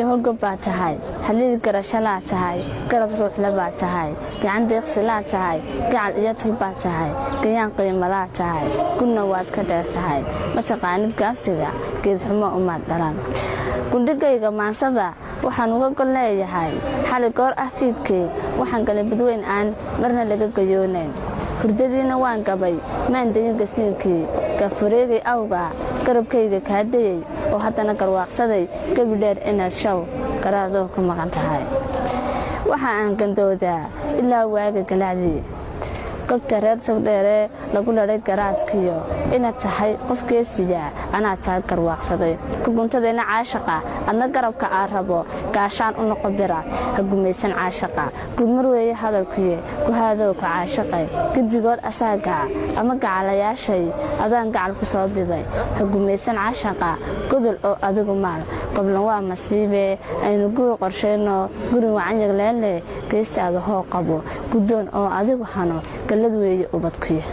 Ilmo gob baa tahay, haliil garashalaa tahay, garab ruuxla baa tahay, gacan deeqsilaa tahay, gacal iyo tul baa tahay, gayaan qiimalaa tahay, gudna waad ka dheer tahay. Ma taqaanid gaabsiga, geedxumo umaad dhalan. Gundhigayga maansada waxaan uga gol leeyahay, xali goor ah fiidkii waxaan galay badweyn aan marna laga gayoonayn. Hurdadiina waan gabay, maan dayin gasiinkii gaafureegay awga garabkayga kaa dayey oo haddana garwaaqsaday gebi dheer inaad shaw garaadoo ku maqan tahay. Waxa aan gandoodaa ilaa waaga galaacdii gobta reer togdheeree lagu ladhay garaadkiyo inaad tahay qof geesiya anaa taa garwaaqsaday. Ku guntadayna caashaqa, adna garabka aa rabo gaashaan u noqo bira. Ha gumaysan caashaqa, gudmar weeye hadalkuye, guhaadoo ku caashaqay gedigood asaagaa ama gacalayaashay adaan gacal ku soo biday. Ha gumaysan caashaqa, godol oo adigu maal goblan waa masiibee. Aynu guri qorshayno, guri wacanyagleelle, geestaada hoo qabo guddoon oo adigu hano, gallad weeye ubadkuya.